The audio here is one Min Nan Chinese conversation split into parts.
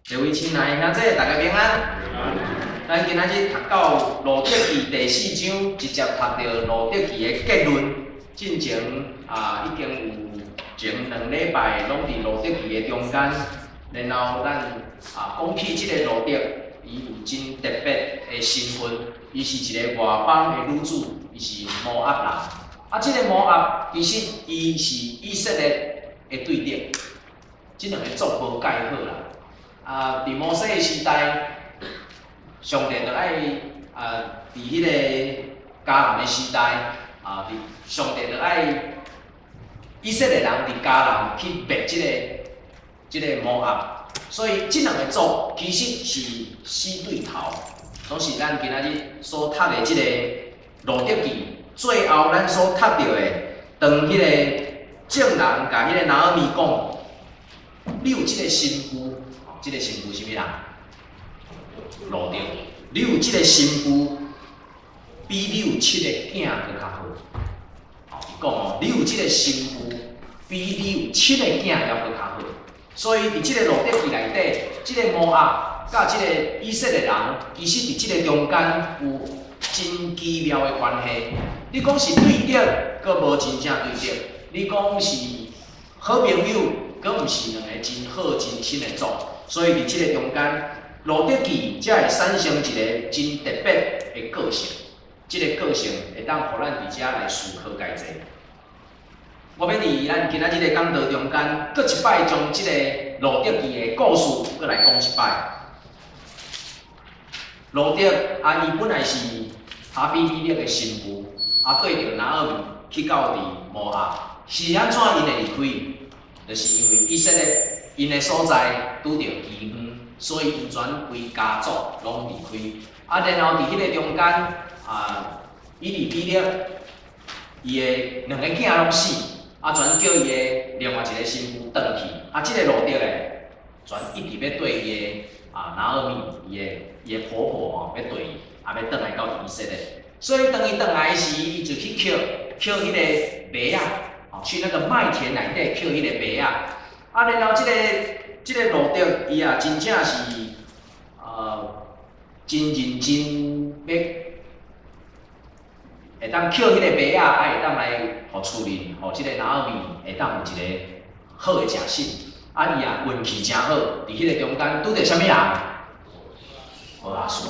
各位親愛的兄弟，大家平安。咱今仔日讀到路得記第四章，直接讀著路得記的結論。進前啊，已經有前兩禮拜攏佇路得記的中間，然後咱啊講起這個路得，伊有真特別的身份，伊是一個外邦的女子，伊是摩押人。啊，這個摩押其實伊是以色列的對敵，這兩個族無蓋好啦。啊，佇摩西的時代，上帝就愛啊，佇彼個迦南的時代，啊，佇上帝就愛以色列人佇迦南去滅這個摩押，所以這兩個族其實是死對頭。總是咱今仔日所讀的這個路得記，最後咱所讀著的，當彼個眾人共彼個拿俄米講，你有這個新婦。這個新婦啥物人？路得，你有這個新婦，比你有七個囝閣較好。哦，伊講哦，你有這個新婦，比你有七個囝猶閣較好。所以佇這個路得記內底，這個摩押佮這個以色列人，其實佇這個中間有真奇妙的關係。你講是對敵，閣無真正對敵；你講是好朋友，閣毋是兩个真好真親的族。所以佇這個中間，路得記才會產生一個真特別的個性。這個個性會當予咱佇遮來思考解濟。我欲佇咱今仔日的講道中間，閣一擺將這個路得記的故事，閣來講一擺。路得啊，伊本來是亞比米勒的新婦，啊，綴著拿俄米去到佇摩押，是按怎𪜶會離開？就是因為以色列𪜶的所在拄著饑荒，所以𪜶全規家族攏離開。啊，然後佇彼個中間，啊，以利米勒伊的兩个囝攏死，啊，全叫伊的另外一個新婦轉去。啊，這個路得咧，全一直欲綴伊的啊拿俄米，伊的婆婆吼，欲綴伊，啊，欲轉來到以色列。所以當伊轉來時，伊就去抾抾彼個麥仔，吼，去那個麥田內底抾彼個麥仔。啊，然後這個路得，伊也真正是真認真欲會當抾彼個麥仔，啊，會當來予厝裡，予這個拿俄米會當有一個好的食糞。啊，伊也運氣誠好，佇彼個中間拄著啥物人？波阿斯，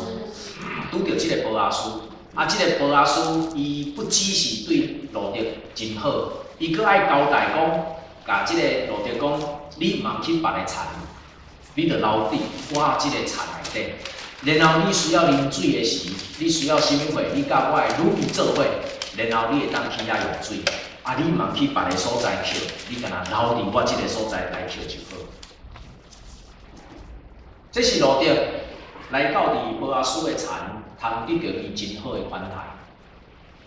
拄著這個波阿斯。啊，這個波阿斯，伊不只是對路得真好，伊閣愛交代講，共這個路得講，你毋通去別个田，你著留佇我這個田內底。然後你需要啉水的時，你需要啥物貨，你佮我的女兒做伙，然後你會當去遐用水。啊，你毋通去別个所在抾，你干焦留佇我這个所在來抾就好。這是路得來到佇波阿斯的田，通得著伊真好的款待。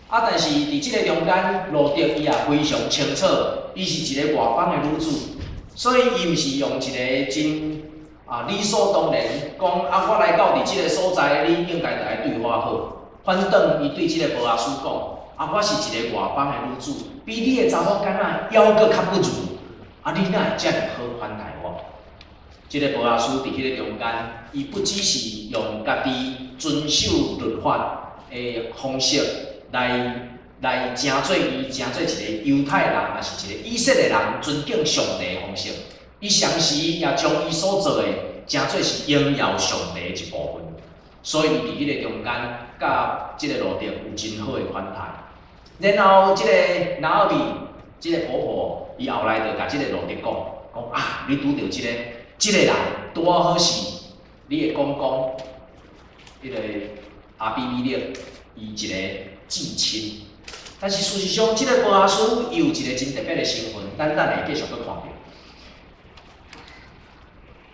啊，但是佇這个中間，路得伊也非常清楚，伊是一個外邦的女子，所以伊毋是用一個真啊理所當然講啊，我來到佇這个所在，你應該著愛對我好。反轉伊對這个波阿斯講，啊，我是一個外邦的女子，比你的查某囡仔猶閣較不如，啊，你哪會遮爾好款待我？這个波阿斯佇彼个中間，伊不只是用家己遵守律法的方式來成做伊成做一個猶太人，抑是一個以色列人尊敬上帝的方式。伊同時也將伊所做的成做是榮耀上帝的一部分。所以伊佇彼個中間，佮這個路得有真好的款待。然後這個拿俄米，這個婆婆，伊後來就共這個路得講，講啊，你拄著這個人，拄仔好是你的公公，彼個亞比米勒，伊一個至親。但是事實上，這個波阿斯伊有一個真特別的身份，咱等下繼續閣看著。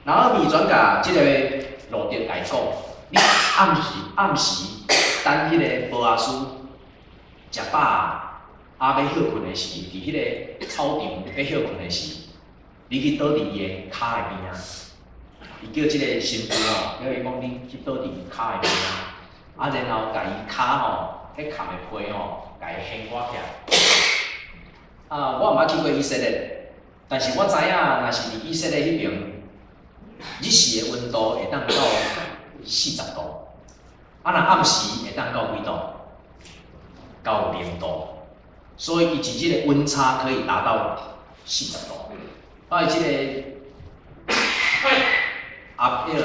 拿俄米轉共這個路得來講，你暗時暗時等彼个波阿斯食飽啊，欲歇睏的時，佇彼个草場欲歇睏的時，你去倒佇伊的跤的邊仔。伊叫這个新婦吼，叫伊講你去倒佇伊跤的邊仔，啊，然後共伊跤吼，彼冚的被吼，共伊掀蓋起來。啊，我毋捌去過以色列，但是我知影，若是佇以色列彼爿，日時的溫度會當到40度，啊若暗時會當到幾度？到0度。所以伊一日的溫差可以達到四十度。啊，伊這个啊，彼个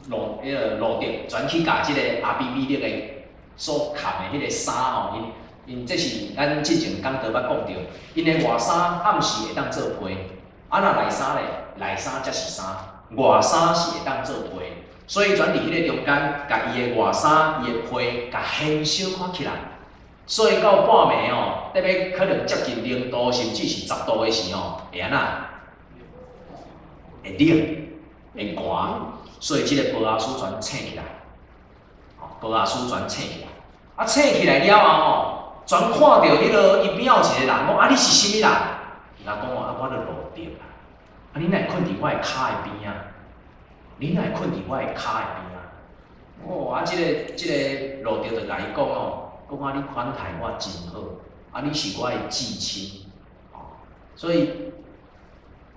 路，彼个路德轉去共這个亞比米勒的所崁的彼个衫吼，𪜶𪜶這是咱之前講道捌講著，𪜶的外衫暗時會當做被，啊若內衫咧，內衫才是衫，外衫是會當做被，所以轉佇彼个中間，共伊的外衫、伊的被，共掀小可起來，所以到半暝吼，特別可能接近0度，甚至是10度的時吼，會按怎？會冷，會寒，所以這个波阿斯全醒起來，波阿斯全醒起來，啊醒起來了後吼，全看著彼个伊邊仔有一個人講啊，你是啥物人？伊共講啊，我著路德啦，啊你哪會睏佇我的跤的邊仔？你哪會睏佇我的跤的邊仔？哦，啊這个這个路德就共伊講哦，講啊你款待我真好，啊你是我的至親，哦，所以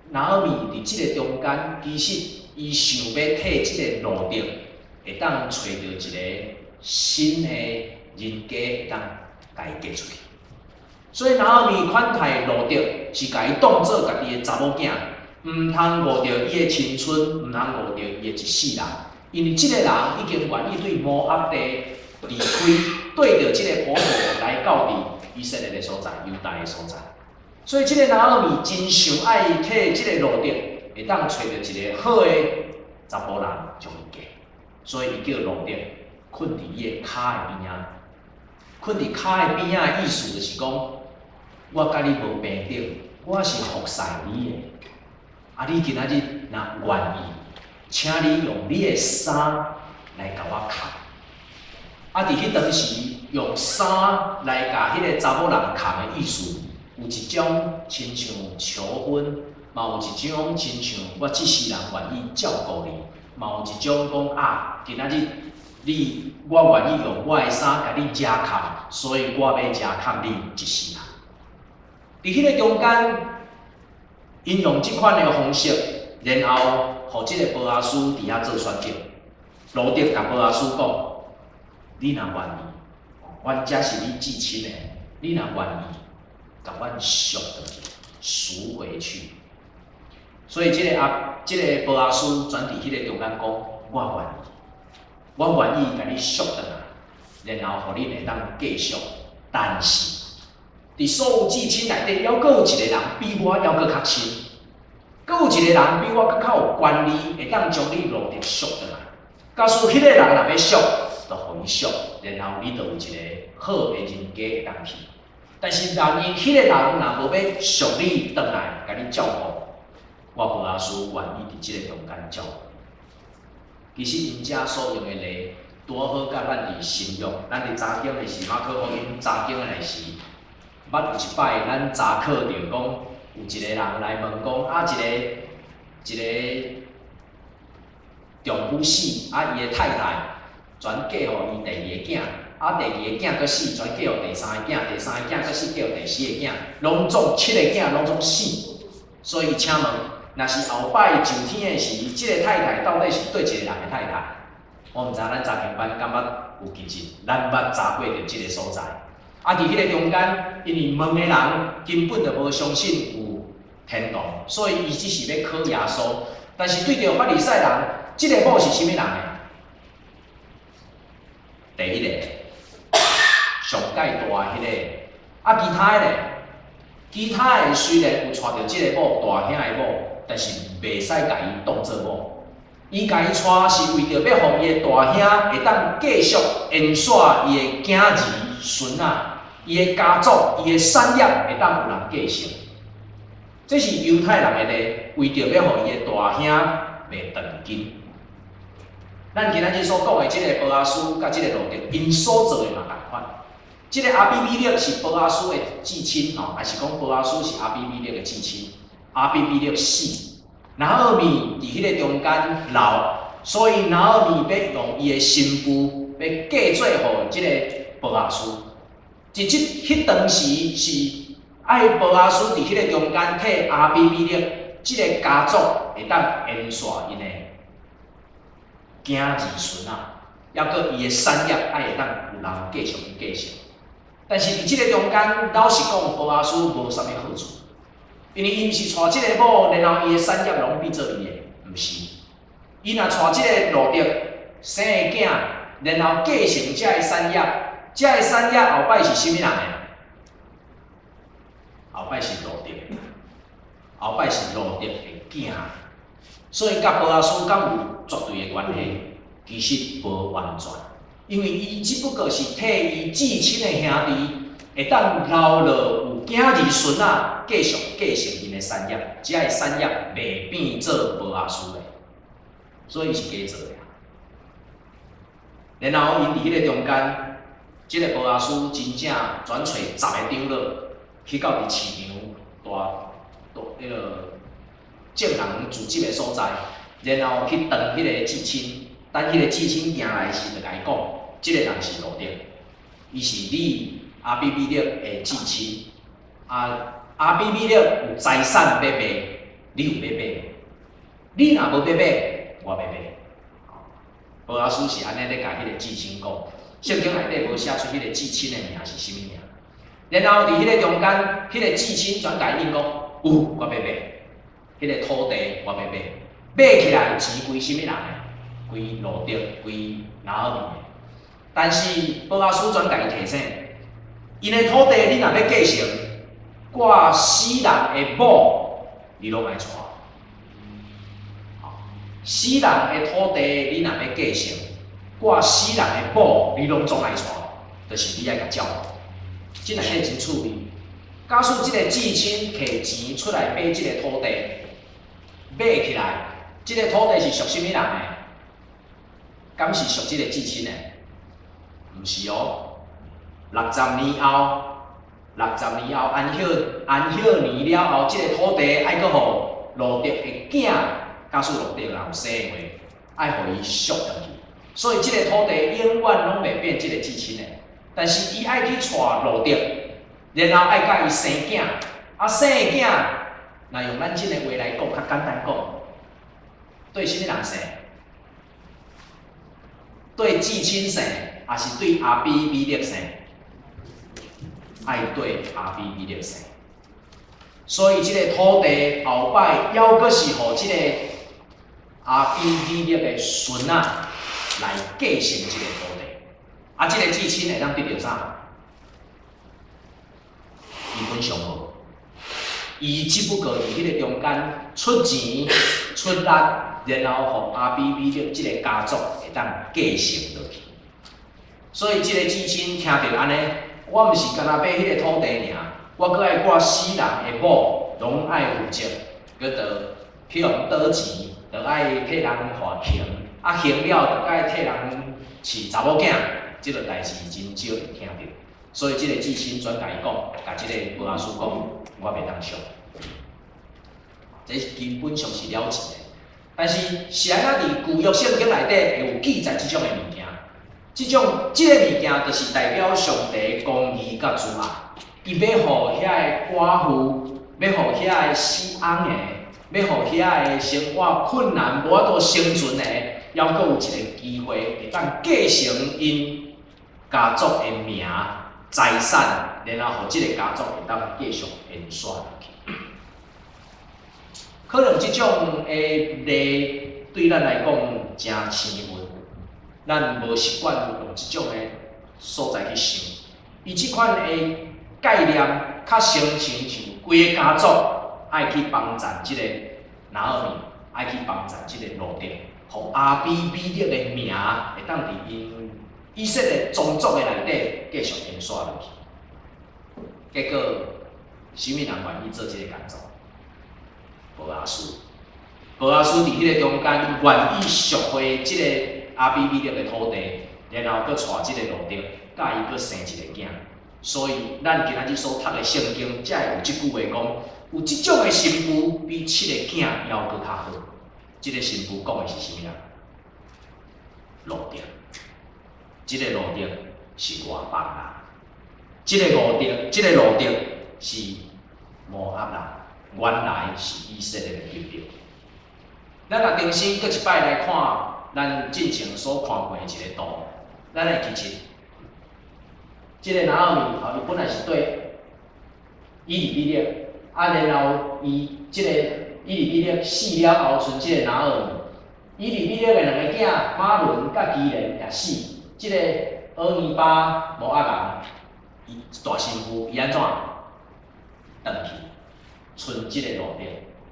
拿俄米佇這个中間，其實伊想欲替這个路德會當揣著一个新的人家會當共伊嫁出去。所以拿俄米款待路德是共伊當做家己的查某囝，毋通誤著伊的青春，毋通誤著伊的一世人。因為這个人已經願意對摩押地離開，綴著這个婆婆來到佇以色列的所在，猶大的所在。所以這个拿俄米真想愛替這个路德會當揣著一个好的查埔人將伊嫁，所以伊叫路德睏佇伊的跤的邊仔。睏佇跤的邊仔的意思就是講，我佮你無平等，我是服侍你的。啊，你今仔日若願意，請你用你的衫來共我崁。啊，佇彼當時用衫來共彼个查某人崁的意思，有一種親像求婚，嘛有一種親像我這世人願意照顧你，嘛有一種講啊，今仔日你我願意用我的衫共你遮崁，所以我欲遮崁你一世人。佇彼个中間，𪜶用這款的方式，然後予這个波阿斯佇遐做選擇。路德共波阿斯講：你若願意，阮遮是你至親的，你若願意，共阮贖轉去，贖回去。所以這个阿，這个波阿斯轉佇彼个中間講：我願意，我願意共你贖轉來，然後予恁會當繼續。但是，佇所有至親內底，猶閣有一个人比我猶閣較親，閣有一個人比我閣較有權利，會當將你路德贖轉來。假使彼个人若欲贖，就予伊贖，然後你就有一個好的人家會當去。但是，若因彼個人若無欲贖你轉來，共你照顧，我波阿斯願意佇這个中間照顧。其實，𪜶遮所用的禮，拄好佮咱佇新約，咱佇查經的時，馬可福音查經的時，捌有一擺咱查考著講，有一個人來問講，啊，一個一個丈夫死，啊，伊的太太轉嫁予伊第二个囝，啊，第二个囝閣死，轉嫁予第三个囝，第三个囝閣死，嫁予第四个囝，攏總七个囝攏總死。所以請問，若是後擺上天的時，這个太太到底是佗一个人的太太？我毋知影咱查經班敢捌有記得，咱捌查過著這个所在。啊，佇彼个中間，因為問的人根本就無相信有天堂，所以伊只是欲考耶穌。但是對著法利賽人，這个某是啥物人的？第一个，上蓋大彼个，啊，其他的咧，其他的雖然有娶著這个某，大兄的某，但是袂使共伊當做某。伊共伊娶是為著欲予伊的大兄會當繼續延續伊的囝兒孫仔，伊的家族、伊的產業會當有人繼承。這是猶太人的禮，為著欲予伊的大兄袂斷根。咱今仔日所講的這个波阿斯佮這个路德，𪜶所做的嘛仝款。這个亞比米勒是波阿斯的至親吼，還是講波阿斯是亞比米勒的至親？亞比米勒死，拿俄米佇彼个中間老，所以拿俄米欲用伊的新婦欲嫁做予這个波阿斯。佇這彼當時是愛波阿斯佇彼个中間替亞比米勒這个家族會當延續𪜶的囝兒孫仔，抑閣伊的產業愛會當有人繼續去繼承。但是佇這个中間，老實講，波阿斯無啥物好處，因為伊毋是娶這个某，然後伊的產業攏變做伊的，毋是。伊若娶這个路得生的囝，然後繼承這个產業，這个產業後擺是啥物人的？後擺是路得的，後擺是路得的囝，所以佮波阿斯敢有絕對的關係？其實無完全，因為伊只不過是替伊至親的兄弟會當留落有囝兒孫仔繼續繼承𪜶的產業，這个產業袂變做波阿斯的，所以是假做的。然後𪜶佇彼個中間，這个波阿斯真正轉揣十个長老去到佇市場大大彼个眾人聚集的所在，然後去斷彼个至親，等彼个至親行來時，就共伊講，這个人是路得，伊是你亞比米勒的至親，啊，亞比米勒有財產欲賣，你有欲買？你若無欲買，我欲買。波阿斯是按呢咧共彼个至親講，聖經內底無寫出彼个至親的名是啥物名。然後佇彼个中間，彼个至親轉共應講，有，我欲買，彼个土地我欲買，買起來錢歸啥物人的？歸路得，歸拿俄米的。但是波阿斯轉共伊提醒，𪜶的土地你若欲繼承，掛死人的某，你攏愛娶。死人的土地你若欲繼承，掛死人的某，你攏總愛娶，就是你愛共照顧。這內底真趣味。假使這个至親提錢出來買這个土地，買起來，這个土地是屬啥物人的？敢是屬這个至親的？毋是哦。六十年後，六十年後安息安息年了後，這个土地愛閣予路得的囝，假使路得若有生的話，愛予伊贖轉去。所以這个土地永遠攏袂變這个至親的。但是伊愛去娶路得，然後愛佮伊生囝，啊生的囝，若用咱這个話來講，較簡單講，對啥物人生？對至親生，抑是對亞比米勒生？愛對亞比米勒生。所以這个土地後擺猶閣是予這个亞比米勒的孫仔來繼承這个土地。啊，這个至親會當得著啥？基本上無，伊只不過佇彼个中間出錢出力，然後予亞比米勒這个家族會當繼承落去。所以這个至親聽著按呢，我毋是干焦買彼个土地爾，我閣愛掛死人的某，攏愛負責，閣著去予倒錢，著愛替人還刑，啊刑了著愛替人飼查某囝。這个代誌真少會聽著，所以這个至親轉共伊講，共這个波阿斯講，我袂當贖。這基本上是了錢的，但是是按怎佇舊約聖經內底會有記載這種的物件？這種這个物件就是代表上帝公義佮慈愛，伊欲予遐个寡婦，欲予遐个死翁的，欲予遐个生活困難無法度生存的，猶閣有一个機會會當繼承𪜶家族的名財產，然後予這个家族會當繼續延續落去。可能這種的例對咱來講誠生分，咱無習慣用這種的所在去想。伊這款的概念較親像規个家族愛去幫贊這个拿俄米，愛去幫贊這个路得，予亞比米勒的名會當佇𪜶以色列宗族的內底繼續延續落去。結果，啥物人願意做這个工作？波阿斯。波阿斯佇彼个中間願意贖回這个亞比米勒的土地，然後閣娶這个路得，佮伊閣生一個囝。所以，咱今仔日所讀的聖經，才會有這句話講：有這種的新婦，比七个囝猶閣較好。這个新婦講的是啥物人？路得。這个路得是外邦人，這个路得，這个路得是摩押人。原來是以色列的基業。咱若重新閣一擺來看咱進前所看過的一个圖，咱會記得，這个拿俄米吼，伊本來是對以利米勒，啊，然後伊這个以利米勒死了後，賰這个拿俄米，以利米勒的兩个囝瑪倫佮基連也死，這个俄尼巴摩押人，伊大新婦伊按怎？轉去，賰這个路得，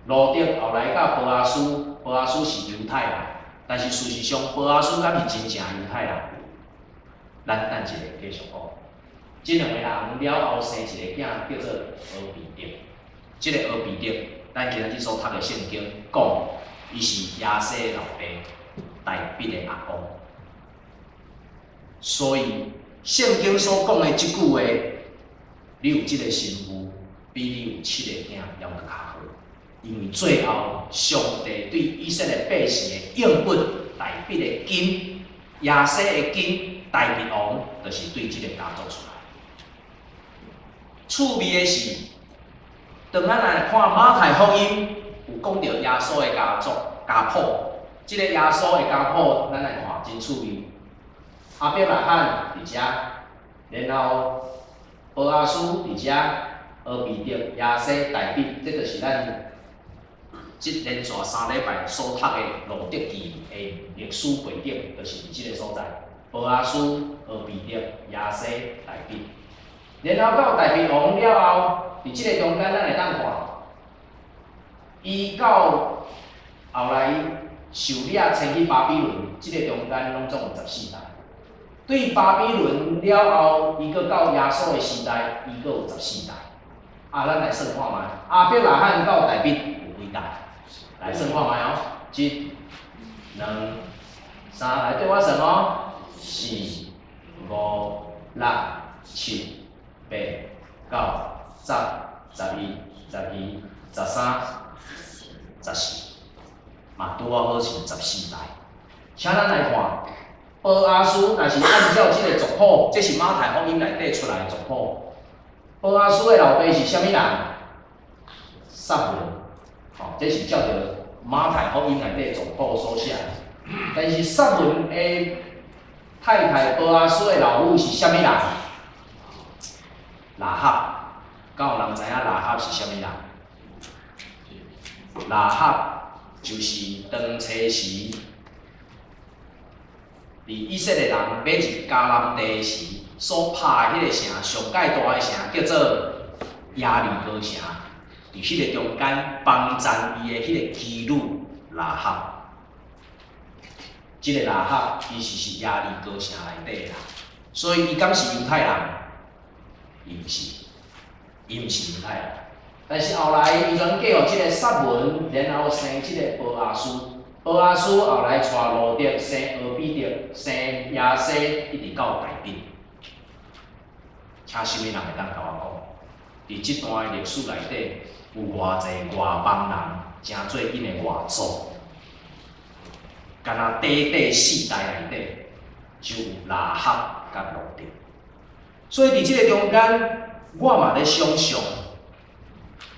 路得後來佮波阿斯，波阿斯是猶太人，但是事實上波阿斯敢是真正猶太人？咱等一下繼續講。這兩个人了後生一个囝叫做俄備得，這个俄備得，咱今仔日所讀的聖經講，伊是耶西的老爸，大衛的阿公。所以聖經所講的這句話，你有這个新婦，比你有七个囝猶閣較好。因為最後上帝對以色列百姓的應允，大衛的根，耶西的根，大衛王，就是對這个家族出來。趣味的是，當咱來看馬太福音，有講到耶穌的家族家譜，這个耶穌的家譜，咱來看真趣味。亞伯拉罕佇遮，然後波阿斯佇遮，俄備得、耶西、大衛，這就是咱這連續3禮拜所讀的路得記的歷史背景，就是佇這个所在。波阿斯、俄備得、耶西、大衛。然後到大衛王了後，佇這个中間，咱會當看，伊到後來受掠遷去巴比倫，這个中間攏總有14代。對巴比倫了後，伊閣到耶穌的時代，伊閣有十四代。啊，咱來算看覓，亞伯拉罕到大衛有幾代？來算看覓哦，一、兩、三，來對我算哦，四、五、六、七、八、九、十、11、12、13、14，嘛拄仔好是十四代。請咱來看，波阿斯若是按照這个族譜，這是馬太福音內底出來的族譜。波阿斯的老爸是啥物人？撒文，吼，這是照著馬太福音內底族譜所寫的。但是撒文的太太波阿斯的老母是啥物人？喇合，敢有人知影喇合是啥物人？喇合就是當初時，佇以色列人欲入迦南地時，所拍的彼個城，上蓋大的城叫做耶利哥城。佇彼個中間幫贊伊的彼個妓女喇合，這個喇合其實是耶利哥城內底的人，所以伊敢是猶太人？伊毋是，伊毋是猶太人。但是後來伊轉嫁予這个撒文，然後生這个波阿斯。波阿斯後來娶路得，生俄備得，生耶西，一直到大衛。請啥物人會當共我講？佇這段的歷史內底，有偌濟外邦人成做𪜶的外祖？敢若短短四代內底，就有喇合佮路得。所以佇這个中間，我嘛咧想象，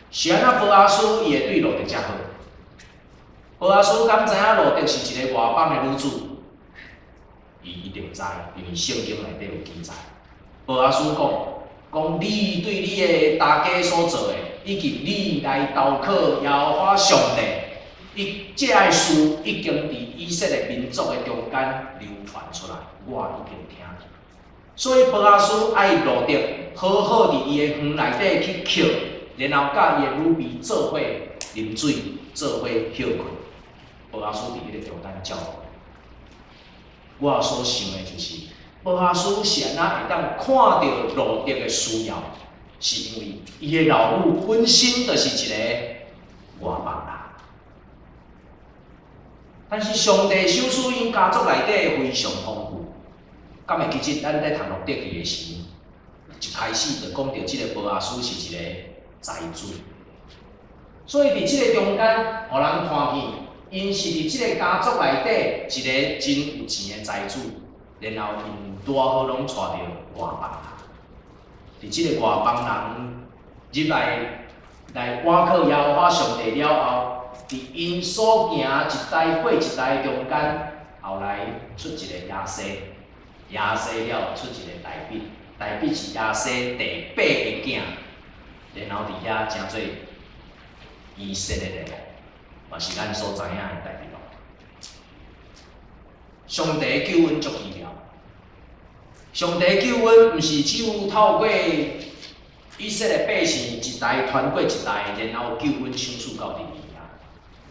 是按怎波阿斯伊會對路得遮好？波阿斯敢知影路得是一个外邦的女子？伊一定知，因為聖經內底有記載。波阿斯講，講你對你的大家所做的，以及你來投靠耶和華上帝，伊這个事已經佇以色列民族的中間流傳出來，我已經聽見。所以波阿斯愛路得好好佇伊的園內底去抾，然後佮伊的女婢做伙啉水，做伙歇睏。波阿斯佇彼个中間照顧。我所想的就是，波阿斯是按怎會當看著路得的需要，是因為伊的老母本身就是一个外邦人。但是上帝賞賜𪜶家族內底非常豐富。敢會記得咱咧讀路得記的時，一開始就講著這個波阿斯是一個財主。所以佇這个中間，予人看見，𪜶是佇這个家族內底一个真有錢的財主，然後𪜶拄好攏娶著外邦人。佇這个外邦人入來來倚靠耶和華上帝了後，佇𪜶所行一代過一代中間，後來出一個耶西，耶西了出一個大衛，大衛是耶西第八个囝，然後佇遐成做以色列的王，嘛是咱所知影的大衛王。上帝救恩足奇妙，上帝救恩毋是只有透過以色列百姓一代傳過一代，然後救恩賞賜到佇伊遐。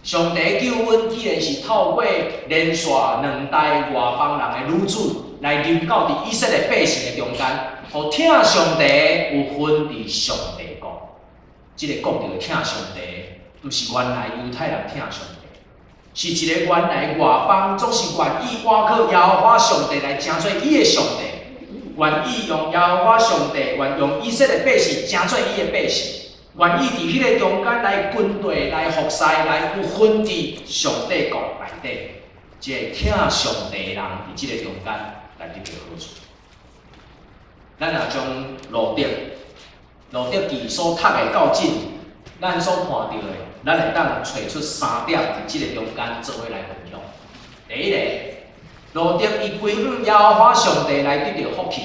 上帝救恩既然是透過連續兩代外邦人的女子來臨到佇以色列百姓的中間，予疼上帝有份佇上帝國。這個講著的疼上帝，毋是原來猶太人疼上帝，是一個原來外邦總是願意倚靠耶和華上帝來成做伊的上帝，願意用耶和華上帝，願用以色列百姓成做伊的百姓，願意佇彼個中間來跟隨、來服侍、來有份佇上帝國內底，這個疼上帝的人佇這個中間來得著好處。咱若將路得、路得記所讀的到這，咱所看著的，咱會當揣出三點佇這個中間做伙來分享。第一个，路得伊歸向耶和華上帝來得著福氣。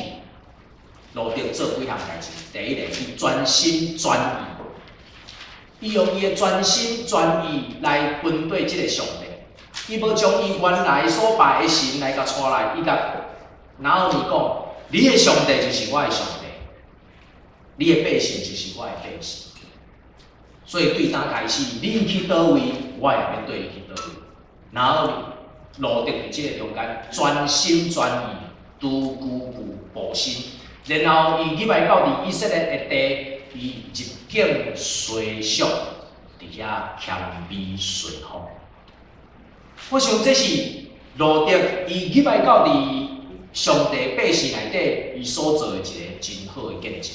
路得做幾項代誌？第一个，伊專心專意，伊用伊的專心專意來跟綴這个上帝。伊無將伊原來所拜的神來共帶來，伊共拿俄米講：你的上帝就是我的上帝，你的百姓就是我的百姓。所以對當開始，你去佗位，我也欲綴你去佗位。拿俄米路得佇這个中間專心專意，拄久久步心，然後伊入來到佇以色列的地，伊入境隨俗，佇遐謙卑順服。我想這是路得伊入來到佇上帝百姓內底，伊所做的一个真好的見證。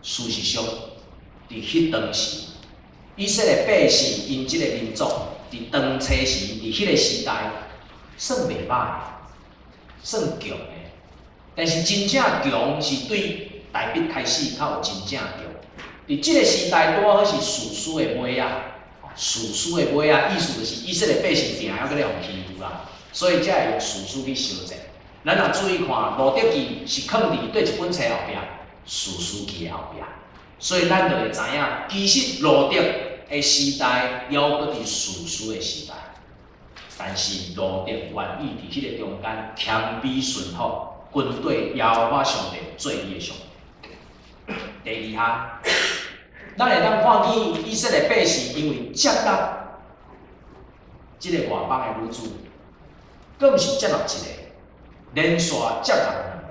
事實上，佇彼當時，以色列百姓𪜶這个民族，佇當初時，佇彼个時代，算袂䆀，算強的。但是真正強是對大衛開始較有真正強。佇這个時代拄好是士師的尾仔，士師的尾仔，意思就是以色列百姓定猶閣咧予欺負啦，所以才會用士師去相戰。咱若注意看，路得記是囥佇佗一本冊後壁，士師記的後壁，所以咱就會知影，其實路得的時代猶閣佇士師的時代，但是路得願意佇彼个中間謙卑順服，跟綴耶和華上帝做伊的上帝。第二項，咱會當看見以色列百姓因為接納這个外邦的女子，閣毋是接納一个，連續接納兩个。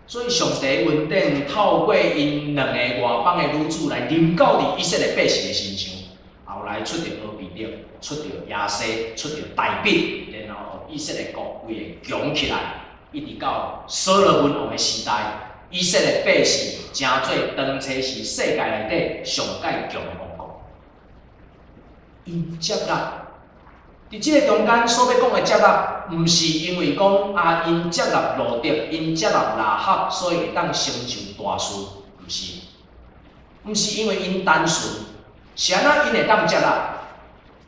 所以上帝恩典透過𪜶兩個外邦的女子來臨到佇以色列百姓的身上，後來出著俄備得，出著耶西，出著大衛，然後以色列國規个強起來，一直到所羅門王的時代，以色列百姓成做當初時世界內底上蓋強的王國。𪜶接納，佇這個中間所欲講的接納，毋是因為講啊，𪜶接納路得，𪜶接納喇合，所以會當成就大事，毋是，毋是因為𪜶單純，是按怎𪜶會當接納？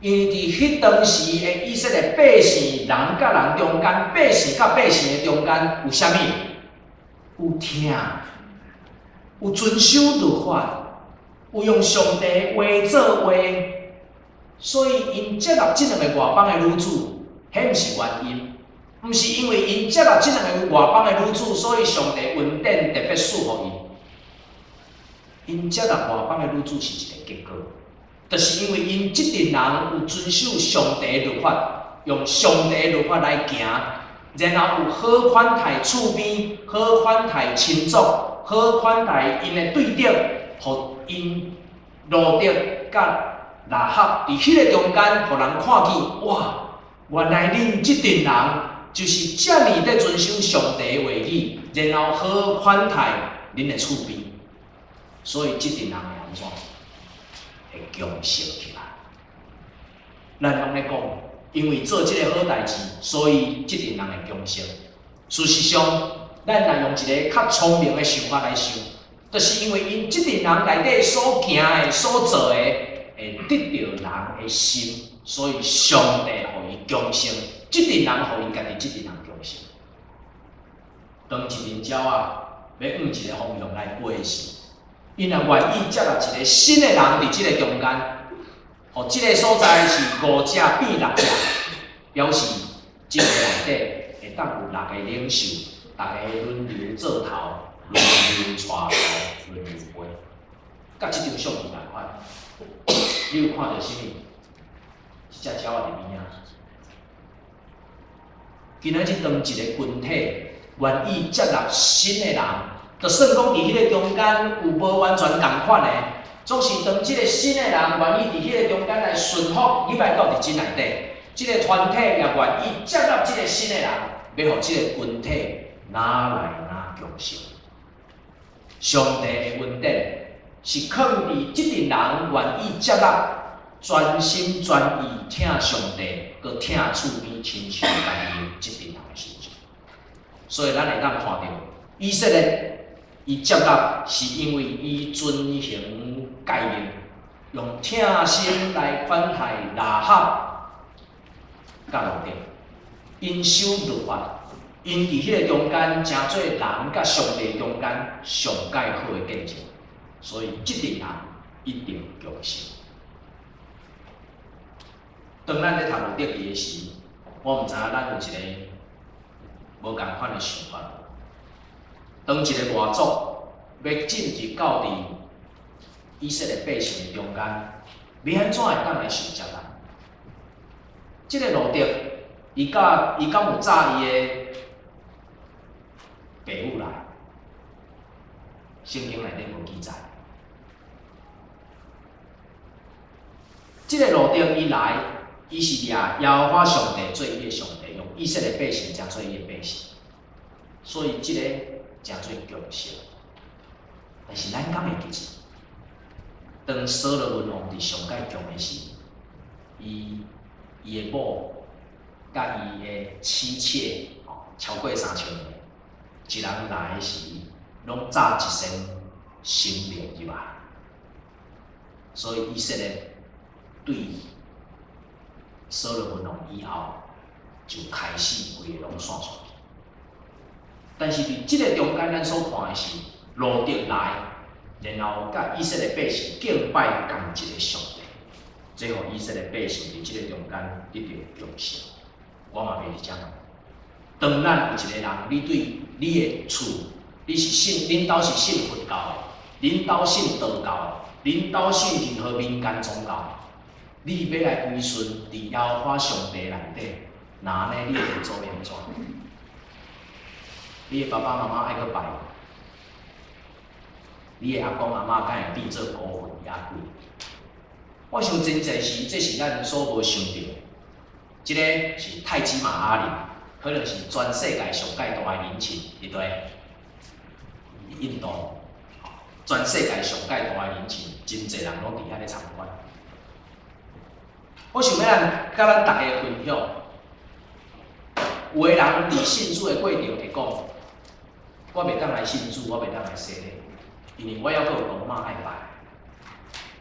因為佇彼當時的以色列百姓人佮人中間，百姓佮百姓的中間有啥物？有疼，有遵守律法，有用上帝話做話，所以𪜶接納這兩个外邦的女子，彼毋是原因，毋是因為𪜶接納這兩个外邦的女子，所以上帝恩典特別賜予𪜶。𪜶接納外邦的女子是一个結果，就是因為𪜶這陣人有遵守上帝的律法，用上帝的律法來行，然後有好款待厝邊，好款待親族，好款待𪜶的對等，予𪜶路得佮喇合佇彼个中間，予人看見，哇！原來恁這陣人就是遮爾咧遵守上帝的話語，然後好款待恁的厝邊，所以這陣人會按怎？會強盛起來。咱攏咧講，因為做這个好代誌，所以這陣人會強盛。事實上，咱若用一个較聰明的想法來想，就是因為𪜶這陣人內底所行的、所做的，會得著人的心，所以上帝予伊強盛。這陣人予𪜶家己這陣人強盛。當一陣鳥仔欲向一个方向來飛時，𪜶若願意接納一个新的人佇這个中間，予這个所在是五隻變六隻，表示這个內底會當有六个領袖，逐家輪流做頭，輪流帶頭，輪流飛，佮這張相片仝款。你有看著啥物？這隻鳥仔佇邊仔。今仔日當一个群體願意接納新的人，就算講佇彼个中間有無完全仝款的，總是當這个新的人願意佇彼个中間來順服入來到佇這內底，這个團體也願意接納這个新的人，欲予這个群體愈來愈強盛。上帝的恩典是囥佇這陣人願意接納，全心全意疼上帝，閣疼厝邊親像家己的這陣人的身上。所以咱會當看著以色列，伊接納是因為伊遵行誡命，用疼心來款待喇合佮羅得，𪜶守律法，𪜶佇彼个中間成做人佮上帝中間上蓋好的見證，所以這陣人一定強盛。當咱咧讀路得記的時，我毋知影咱有一个無仝款的想法。當一个外族欲進入到佇以色列百姓的中間，欲按怎會當來受接納？這个羅得，伊敢有載伊的爸母來？聖經內底無記載。這个羅得伊來，伊是掠耶和華上帝做伊的上帝，用以色列百姓成做伊的百姓，所以這个成做強盛。但是咱敢會記住，當所羅門王佇上蓋強的時，伊的某佮伊的妻妾，超過3000个，一人來時，攏紮一身生命入來，所以以色列對所羅門王以後就開始規个攏散出去。但是佇這个中間，咱所看的是羅得來，然後佮以色列百姓敬拜仝一个上帝，這予以色列百姓佇這个中間得著強盛。我嘛袂佇遮問。當咱有一个人，你對你的厝，你是信，恁兜是信佛教的，恁兜信道教的，恁兜信任何民間宗教，你欲來歸順佇耶和華上帝內底，若按呢你會做按怎？你的爸爸媽媽愛閣拜，你的阿公阿嬤敢會變做孤魂野鬼？我想真濟時，這是咱所無想著的。這个是泰姬瑪哈陵，可能是全世界上蓋大的陵寢，佇佗？印度，全世界上蓋大的陵寢，真濟人攏佇遐咧參觀。我想欲咱佮咱逐家分享，有的人佇信主的過程會講，我袂當來信主，我袂當來洗禮，因為我猶閣有公媽愛拜。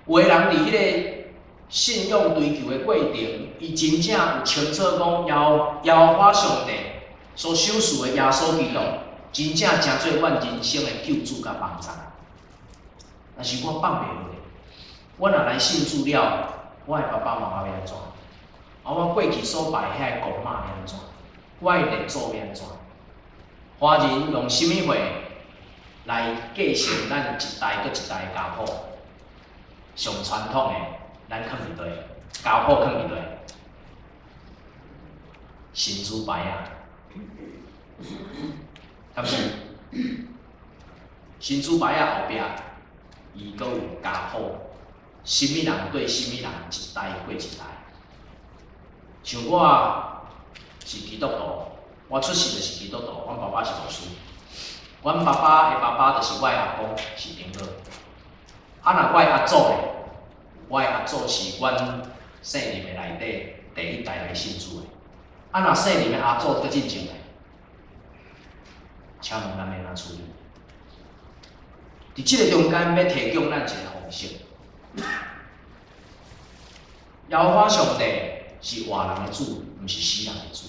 有的人佇彼个信仰追求的過程，伊真正有清楚講，耶和華上帝所賞賜的耶穌基督，真正成做阮人生的救主佮幫助。但是我放袂落，我若來信主了，我的爸爸媽媽欲按怎？啊，我過去所拜遐个公媽欲按怎？我的列祖欲按怎？華人用啥物貨來繼承咱一代閣一代的家譜？上傳統的，咱囥佇佗？家譜囥佇佗？神主牌仔，敢是？神主牌仔後壁，伊閣有家譜，啥物人對啥物人，一代過一代。像我是基督徒，我出世就是基督徒，阮爸爸是牧師，阮爸爸的爸爸就是我的阿公，是長老。啊，若我的阿祖咧，我的阿祖是阮姓林的內底第一代來信主的。啊，若姓林的阿祖閣進前咧，請問咱欲按怎處理？佇這個中間欲提供咱一個方式。耶和華上帝是活人的主，毋是死人的主。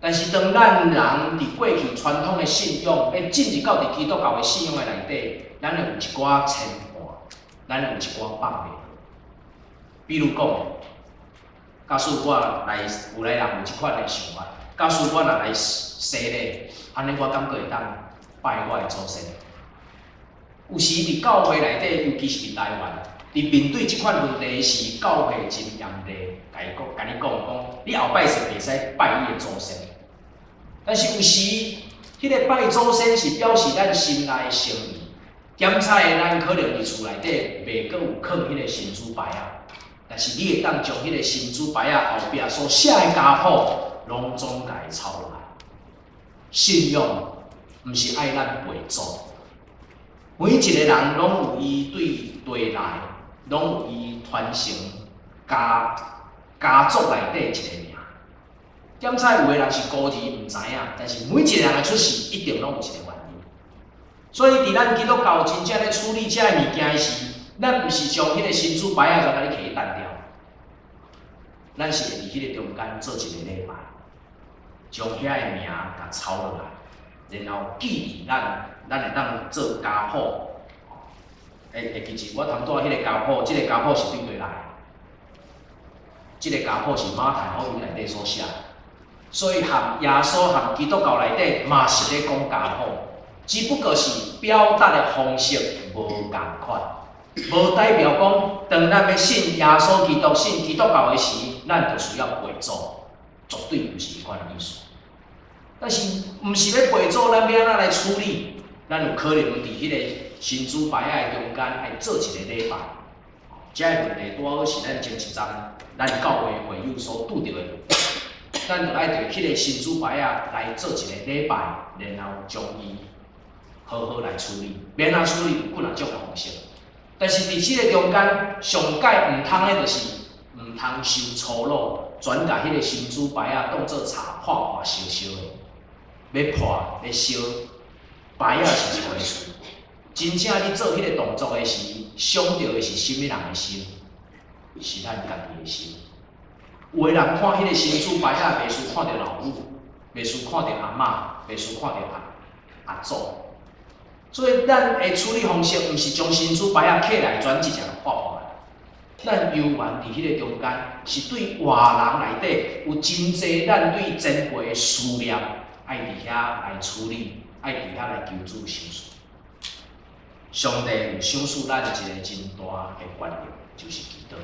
但是當咱人佇過去傳統的信仰，欲進入到佇基督教的信仰的內底，咱會有一寡牽絆，咱會有一寡放袂落。比如講，假使我來有來人有這款的想法，假使我若來洗禮，按呢我敢閣會當拜我的祖先？有時佇教會內底，尤其是佇台灣，佇面對這款問題時，教會真嚴厲，共伊講，共你講講，你後擺是袂使拜你的祖先。但是有時，彼個拜祖先是表示咱心內的誠意。檢查的咱可能佇厝內底袂閣有囥彼個神主牌仔，但是你會當將彼個神主牌仔後壁所寫的家譜，攏總共伊抄落來。信仰毋是愛咱背祖，每一個人攏有伊對地來，攏有伊傳承家家族內底一個名。檢查有的人是孤兒，毋知影，但是每一個人的出世一定攏有一個原因。所以佇咱基督教真正咧處理這个物件的時，咱毋是將彼個神主牌仔就共你揢去擲掉，咱是會佇彼個中間做一個禮拜，將遐个名共抄落來，然後記佇咱，咱會當做家譜。會會記住，我頭拄仔彼個家譜，這個家譜是對佗來的？這個家譜是馬太福音內底所寫的，所以含耶穌含基督教內底嘛是咧講家譜，只不過是表達的方式無仝款，無代表講當咱欲信耶穌基督、信基督教的時，咱就需要背祖，絕對毋是彼款的意思。但是毋是欲背祖，咱欲按怎來處理？咱有可能佇彼個神主牌仔的中間愛做一個禮拜。這个問題拄好是咱前一陣咱教會會友所拄著的問題，咱就愛佇彼個神主牌仔來做一個禮拜，然後將伊好好來處理。欲按怎處理有幾若種方式，但是佇這個中間，上蓋毋通的就是毋通傷粗魯，全共彼個神主牌仔當做柴破破燒燒的，欲破欲燒，牌仔是一回事。真正你做彼個動作的時，傷著的是啥物人的心？是咱家己的心。有的人看彼個神主牌仔，袂輸看著老母，袂輸看著阿嬤，袂輸看著阿阿祖。所以咱的處理方式，毋是將神主牌仔揢來全直接破破。咱猶原佇彼個中間，是對活人內底有真濟咱對前輩的思念，愛佇遐來處理，愛佇遐來求主賞賜。上帝有賞賜咱一個真大的權力，就是祈禱。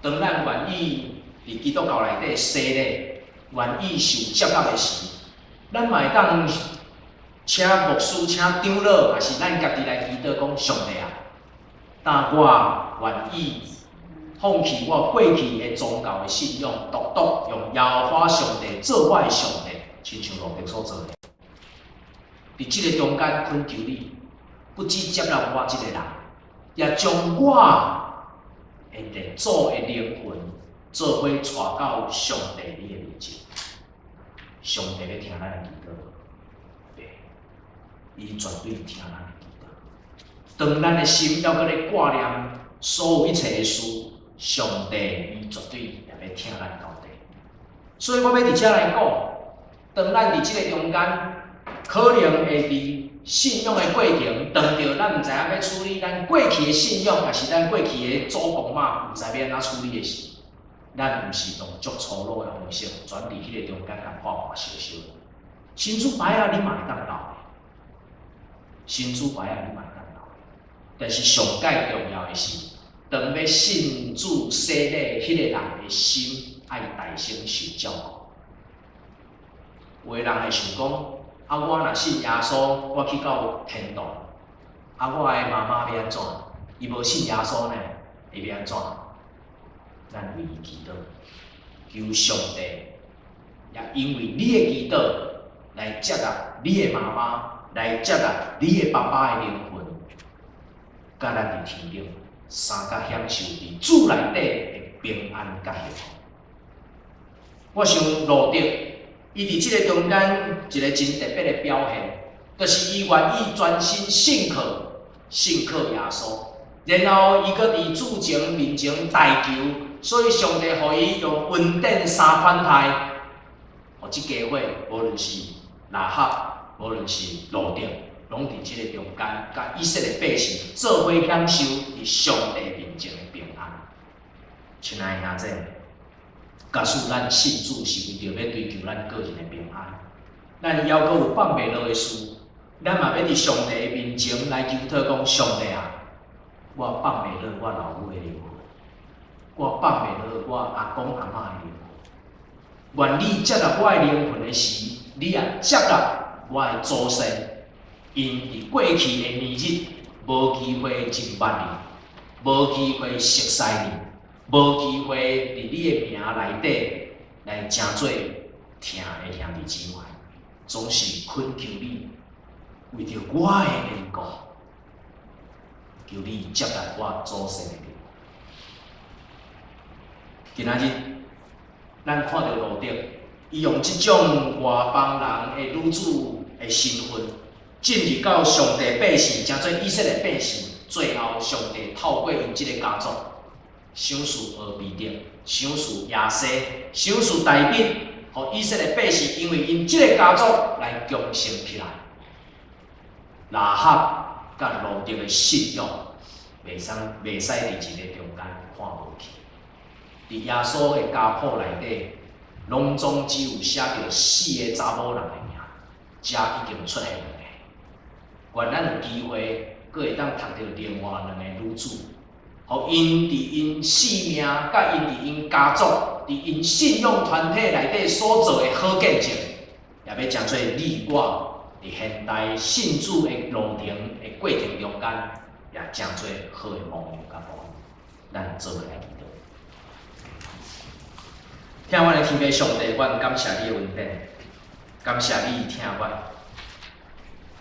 當咱願意佇基督教內底洗禮，願意受接納的時，咱嘛會當請牧師、請長老，抑是咱家己來祈禱講：上帝啊，當我願意放棄我過去的宗教的信仰，獨獨用耶和華上帝做我的上帝，親像路得所做的。佇這個中間懇求你，不只接納我這個人，也將我的列祖的靈魂做伙帶到上帝你的面前。上帝欲聽咱的祈禱，對，伊絕對聽咱的祈禱。當咱的心猶閣咧掛念所有一切的事，上帝伊絕對也欲聽咱到底。所以我欲佇遮來講，當咱佇這個中間，可能會佇信仰的過程，當著咱毋知影欲處理咱過去的信仰，抑是咱過去的祖公媽毋知欲按怎處理的時，咱毋是用足粗魯的方式，全佇彼個中間共破破燒燒。神主牌仔你嘛會當留的，神主牌仔你嘛會當留的。但是上蓋重要的是，當欲信主洗禮彼個人的心，愛大聲受照顧。有的人會想講，啊，我若信耶穌，我去到天堂，啊，我的媽媽欲按怎？伊無信耶穌呢，伊欲按怎？咱為伊祈禱，求上帝，也因為你的祈禱來接納你的媽媽，來接納你的爸爸的靈魂，佮咱佇天頂相佮享受佇主內底的平安佮幸福。我想路得，伊佇這個中間一個真特別的表現，就是伊願意專心信靠信靠耶穌，然後伊閣佇主前面前代求，所以上帝予伊用恩典三款待，予這家伙無論是喇合，無論是路得，攏佇這个中間，佮以色列百姓做伙享受佇上帝面前的平安。親愛的兄弟，假使咱信主是為著欲追求咱個人的平安，咱猶閣有放袂落的事，咱嘛欲佇上帝的面前來求討講：上帝啊，我放袂落我老母的靈魂，我放袂落我阿公阿嬤的靈魂。願你接納我的靈魂的時，你也接納我的祖先，𪜶佇過去的年日無機會認捌你，無機會熟似你，無機會佇你的名內底來成做疼的兄弟姊妹，總是懇求你，為著我的緣故，求你接納我祖先的靈魂。今仔日，咱看著路得，伊用這種外邦人的女子的身份，進入到上帝百姓，成做以色列百姓。最後，上帝透過𪜶這个家族，賞賜俄備得，賞賜耶西，賞賜大衛，予以色列百姓因為𪜶這个家族來強盛起來。喇合佮路得的信仰，袂使佇一个中間看無去。佇耶穌的家譜內底，攏總只有寫著四个查某人的名，遮已經出現兩个。願咱有機會，閣會當讀著另外兩个女子，予𪜶佇𪜶性命，佮𪜶佇𪜶家族，佇𪜶信仰團體內底所做的好見證，也欲成做你我佇現代信主的路程的過程中間，也成做好的模樣佮榜樣。咱做伙來祈禱。疼阮的天父上帝，阮感謝你的恩典，感謝你疼阮，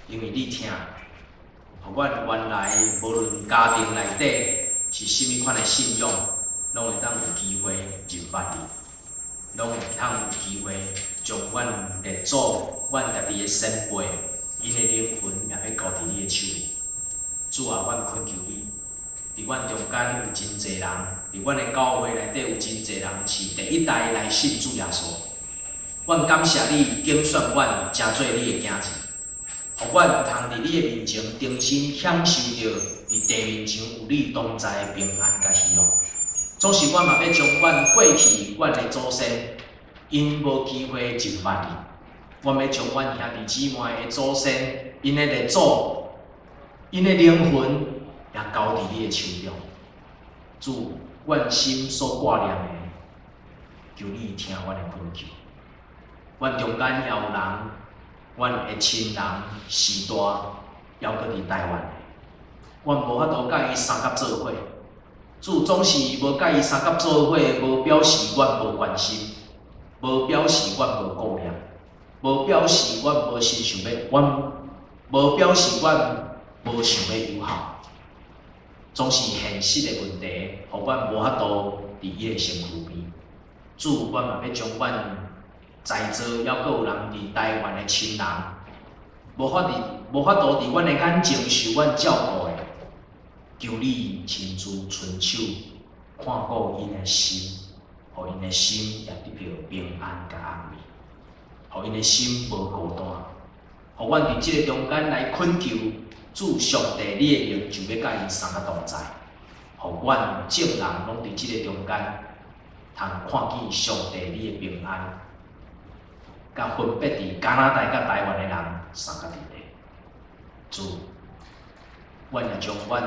因為你疼，予阮原來無論家庭內底是啥物款的信仰，攏會當有機會認捌你，攏會通有機會將阮列祖、阮家己的先輩，𪜶的靈魂也欲交佇你的手裡。主啊，阮懇求你，佇阮中間有真濟人，佇阮的教會內底有真濟人是第一代來信主耶穌。阮感謝你揀選阮，成做你的囝兒，予阮通佇你的面前重新享受著佇地面上有你同在的平安佮喜樂。總是阮嘛欲將阮過去阮的祖先，𪜶無機會認捌你，阮欲將阮兄弟姊妹的祖先，𪜶的列祖，𪜶的靈魂也交佇你的手中。主，阮心所掛念的，求你聽阮的懇求。阮中間也有人，阮的親人序大，猶閣佇台灣的，阮無法度佮伊相佮做伙。主總是無佮伊相佮做伙，無表示阮無關心，無表示阮無顧念，無表示阮無心想欲，阮無表示阮無想欲友好。總是現實的問題，予阮無法度佇伊的身軀邊。主，阮嘛欲將阮在座猶閣有人佇台灣的親人，無法度佇阮的眼前受阮照顧的，求你親自伸手看顧𪜶的心，予𪜶的心也得著平安佮安慰，予𪜶的心無孤單。予阮佇這个中間來懇求主上帝，你的靈就欲佮𪜶相佮同在，予阮眾人攏佇這个中間，通看見上帝你的平安，佮分別佇加拿大佮台灣的人相佮佇咧。主，阮也將阮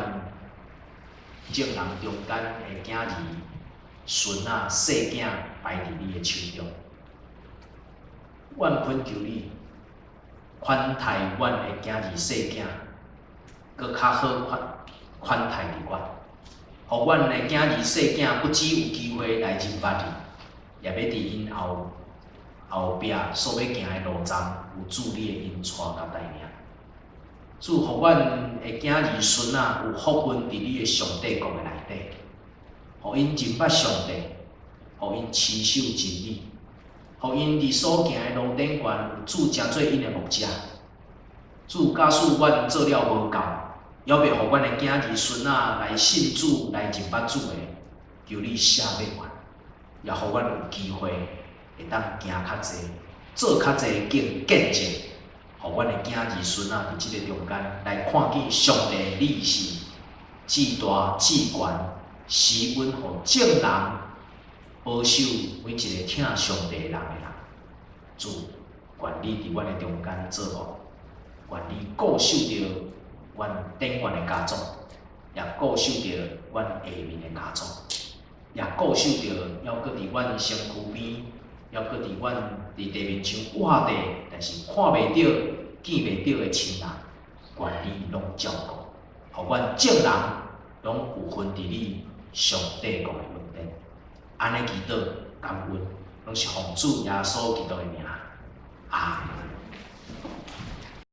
眾人中間的囝兒、孫仔、細囝擺佇你的手中。阮懇求你款待阮的囝兒、細囝，閣較好款待佇阮，予阮的囝兒、細囝不只有機會來認捌你，也欲佇𪜶後壁所欲行的路站，有主你的引帶佮帶領。主，予阮的囝兒孫仔有福分佇你的上帝國的內底，予𪜶認捌上帝，予𪜶持守真理，予𪜶佇所行的路頂懸有主成做𪜶的牧者。主，假使阮做了無夠，猶未予阮的囝兒孫仔來信主、來認捌主的，求你赦免阮，也予阮有機會會當行較濟、做較濟見見證，予阮的囝兒孫仔佇這個中間來看見上帝你是至大至懸，施恩予眾人，保守每一個疼上帝人的人。主，願你佇阮的中間做王，願你顧守著阮頂懸的家族，也顧守著阮下面的家族，也顧守著猶閣佇阮身軀邊，猶閣佇阮佇地面上活著，但是看袂著、見袂著的親人，願你攏照顧，予阮眾人攏有份佇你上帝國的恩典。按呢祈禱感恩，攏是奉主耶穌基督的名。阿門。